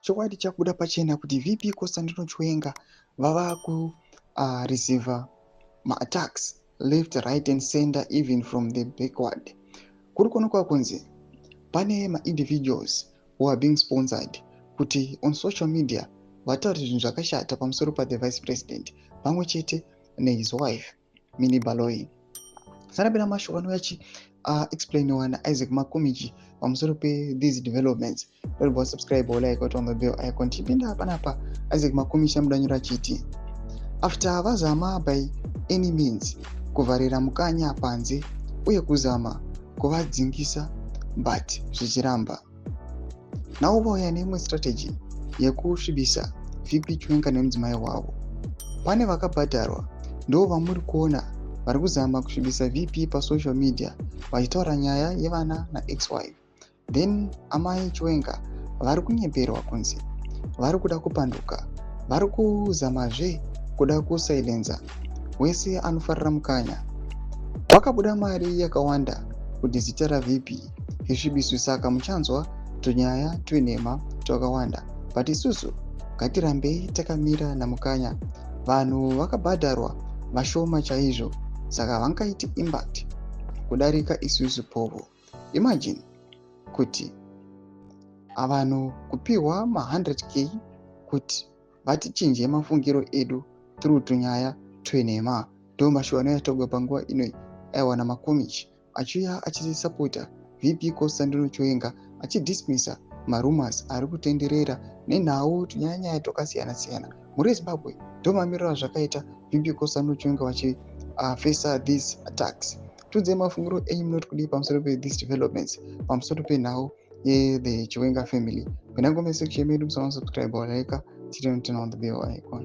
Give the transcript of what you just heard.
Chokwadi chabuda pachena kuti VP Constantino Chiwenga vava kureceiver maattacks left, right and center, even from the backward. Kuri kuonekwa kunzi pane maindividuals who are being sponsored kuti on social media vataure zvinhu zvakashata pamusoro pathe vice president pamwe chete nehis wife, Mini Baloyi. Sarapira mashoko anouya achiexplainiwa naIsaac Makomichi pamusoro pethese developments. Don't subscribe or like, on the bell icon. Tipinda panapa, Isaac Makomichi amudanyura achiti after vazama by any means kuvharira Mukanya panze uye kuzama kuvadzingisa, but zvichiramba, navo vauya neimwe strategy yekusvibisa VP Chiwenga nemudzimai wavo. Pane vakabhadharwa, ndo vamuri kuona vari kuzama kusvibisa VP pasocial media vachitaura nyaya yevana naex-wife. Then amai Chiwenga vari kunyeperwa kunzi vari kuda kupanduka. Vari kuzamazve kuda kusilenza wese anofarira Mukanya. Vakabuda mari yakawanda kuti zita raVP risvibiswe, saka muchanzwa tunyaya twenhema twakawanda, but isusu ngatirambei takamira naMukanya. Vanhu vakabhadharwa vashoma chaizvo, saka vangaiti impact kudarika isusu povo. Imagine kuti vanhu kupiwa ma100K kuti vatichinje mafungiro edu through tunyaya twenhema. Ndo mashoko anoyatogwa panguva ino aiwana Makomichi achiuya achisapota VP Constantino Chiwenga, achidismissa marumors ari kutenderera nenhau tunyaya twakasiyana-siyana muri Zimbabwe. Ndo mamiriro azvakaita VP Constantino Chiwenga vachifacea these attacks. Tiudzei mafungiro enyu, munoti kudii pamusoro pethese developments, pamusoro penhau yethe Chiwenga family? Pinda comment section medu, musana subscribe, like, turn on the bell icon.